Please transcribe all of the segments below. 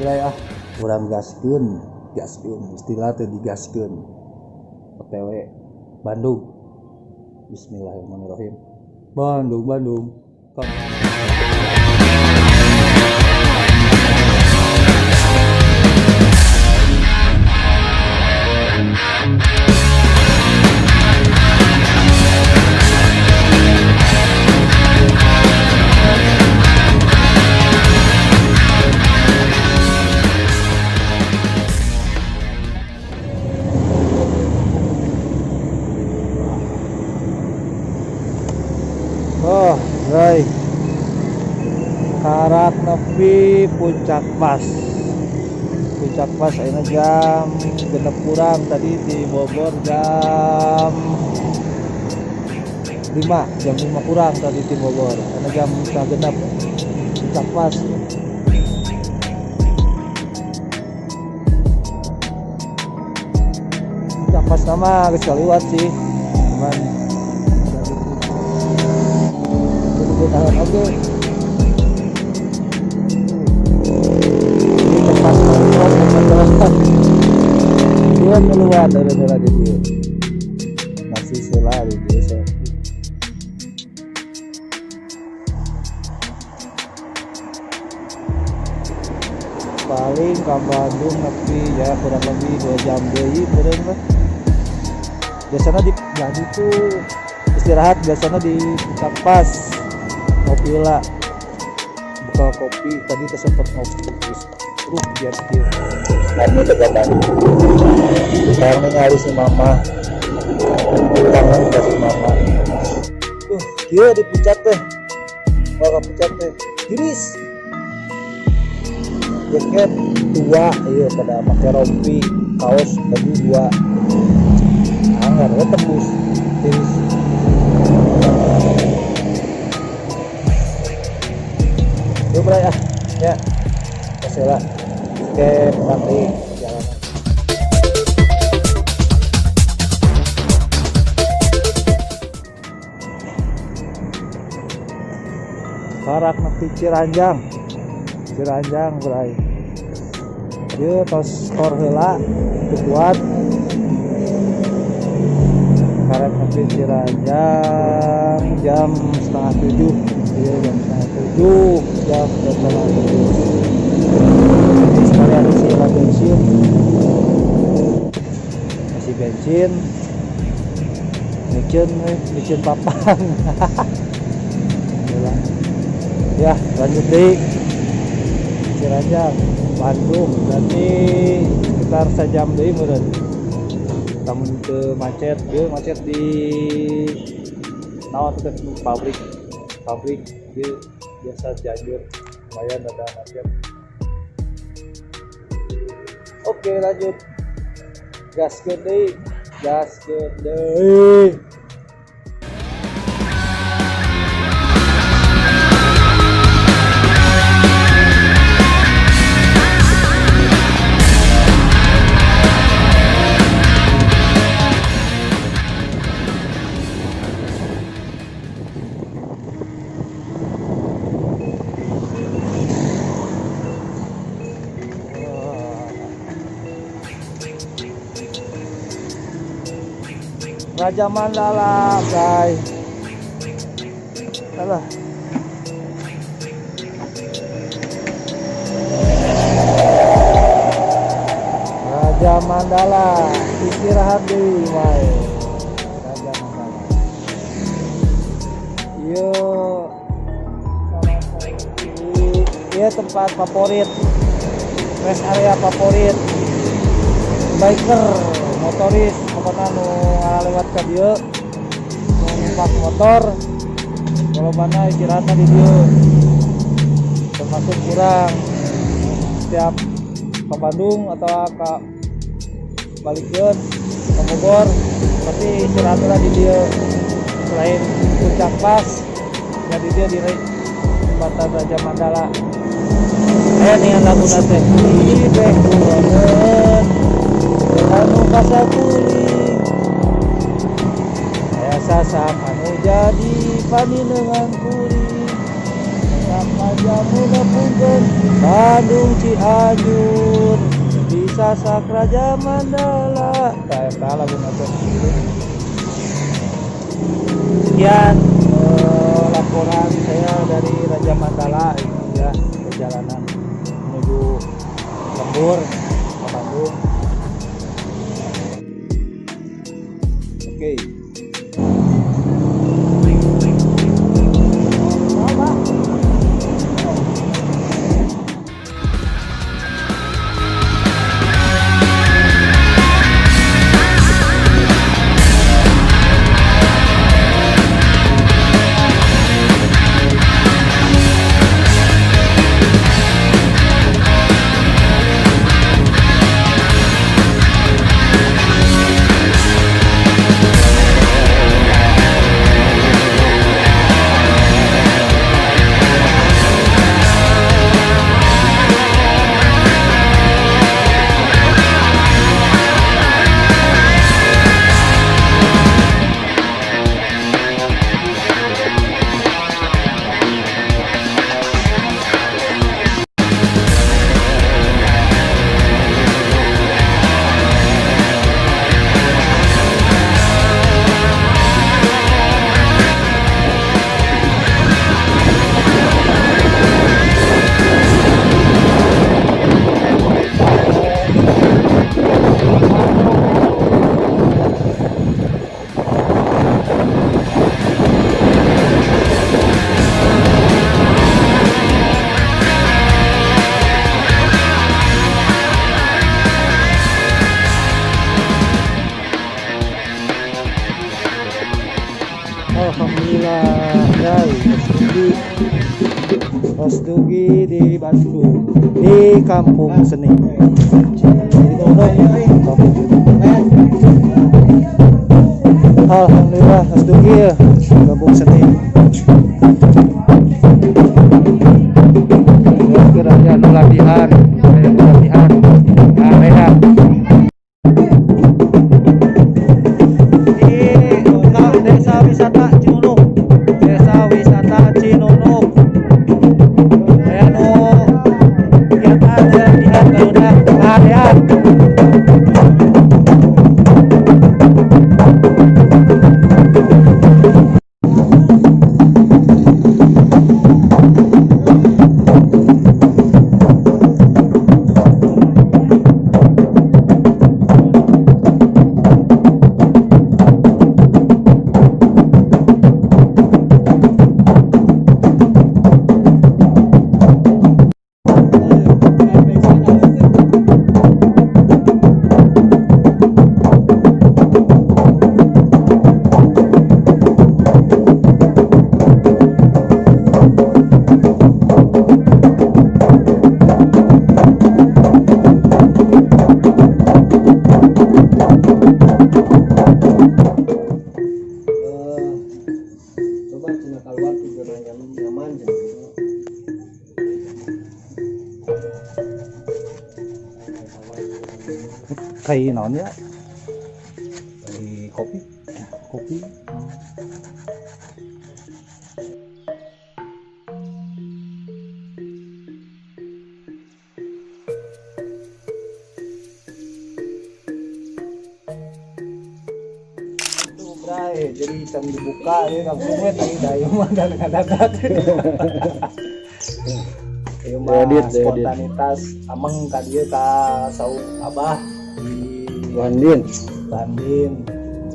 Bray ah, urang gaskeun, gaskeun istilah teh digaskeun. OTW Bandung. Bismillahirrahmanirrahim. Bandung, Bandung. Kom. Oh, Bray. Karak nepi Puncak Pas. Puncak Pas ayeuna jam 6 kurang, tadi di Bogor jam 5, jam 5 kurang tadi di Bogor. Ayeuna jam setengah genep Puncak Pas. Puncak Pas nama geus kaliwat sih. Cuman tahan oke. Ini tempat nongkrong, tempat jalan. Dia keluar dari bola di dia. Masih sela di dia. Paling ke Bandung nepi ya kurang lebih 2 jam deui meureun lah. Biasanya di Bandung tuh istirahat biasanya di Puncak Pas. Ngopi lah, buka kopi tadi tersempet ngopi terus biar dia kami ke Bandung. Sekarang nyari si mama, kangen kasih mama. Dia di puncak teh, mau ke puncak teh, tiris, jaket 2, iya pada pakai rompi, kaos baju 2, anggar, ya tembus, tiris. Yuk Bray ah, ya, kasih lah. Oke, nanti perjalanan. Karak nepi Ciranjang, Ciranjang Bray. Dia tos skor heula, teu kuat. Karak nepi Ciranjang jam setengah tujuh. Iya, jam setengah tujuh, jam setengah tujuh. Jadi sekalian isi bensin, isi bensin, micin, micin papan. Gila. Ya, lanjut deh. Ciranjang, Bandung, berarti sekitar sejam deh meureun. Namun ke macet, dia macet di naon teh pabrik. Pabrik dia biasa Cianjur lumayan ada macet. Oke, lanjut. Gaskeun deui, gaskeun deui. Raja Mandala, Bray. Alah. Raja Mandala, istirahat di wae. Raja Mandala. Yo, salah satu iya tempat favorit, rest area favorit biker, motoris, pokoknya nu lewat ke dieu numpak motor kalau mana istirahatnya di dieu, termasuk kurang setiap ke Bandung atau ke balikeun ke Bogor tapi istirahatnya di dieu. Selain Puncak Pas ya di dieu di jembatan Raja Mandala. Aya nih lagu teh ibeh kuloneun anu kasakuling aya sasak anu jadi paninengan kuring. Sapajamu nepungkeun Bandung Cianjur disasak Raja Mandala. Tah eta laguna teh. Sekian laporan saya dari Raja Mandala ini ya, perjalanan menuju lembur ke Bandung. Oke. Alhamdulillah guys, Mas Dugi di Bandung di Kampung Seni. Alhamdulillah Mas Dugi ya, Kampung Seni. Kira-kira nu latihan, latihan, area. Desa Wisata Cinunuk, Desa Wisata Cinunuk. Aya nu kegiatan latihan barudak area. Coba cina keluar tidur nyaman nyaman gitu. Kayak naon ya? Di kopi. Kopi. Itu bray, jadi can dibuka ya langsung we tadi da ieu mah dan ngadadak. Ieu mah Edit, edit. Spontanitas ameng ka dieu ka saung abah di Bandin. Bandin.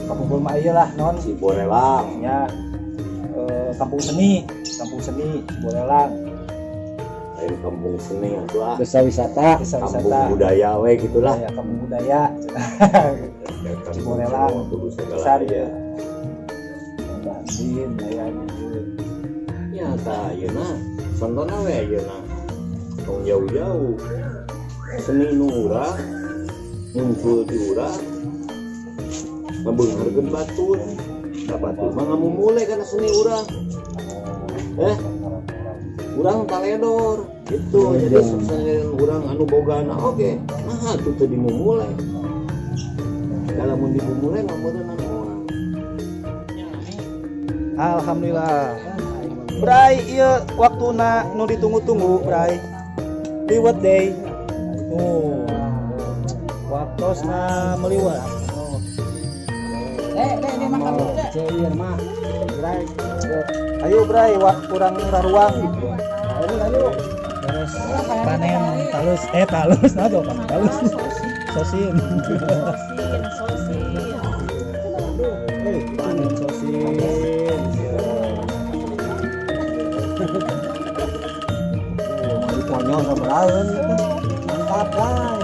Kampung mah ieu lah non Si Borelang. Ya, kampung seni, kampung seni Cibolelang. Lain kampung seni atuh ah. Desa wisata. Desa Kampung wisata budaya we gitulah. Ya, kampung budaya. Ya, kampung Cibolelang. semua kudu segala Besar aya. ya. Bandin aya gitu. Ya tah ayeuna contona we ayeuna. Tong jauh-jauh. Seni nu urang muncul di urang ngabeungharkeun batur. Da batur mah ngamumule kana seni urang. Urang taledor gitu. Jadi seni urang anu bogana oge. Nah, atuh teu dimumule. Da lamun dimumule mah meureun moal. Alhamdulillah. Bray, ieu waktuna nu ditunggu-tunggu, Bray. Liwet deui. Tuh. Waktosna meliwet. Eh, deh, deh, makan dulu deh. Ceir mah. Bray. Ayo, Bray, wa urang raruang. Ayo, ayo. Terus panen talus, eh talus, nah tuh panen talus. Sosin. Sosin, sosin. Eh, Panen sosin. oh, dikonyol sabaraheun. Mantap lah.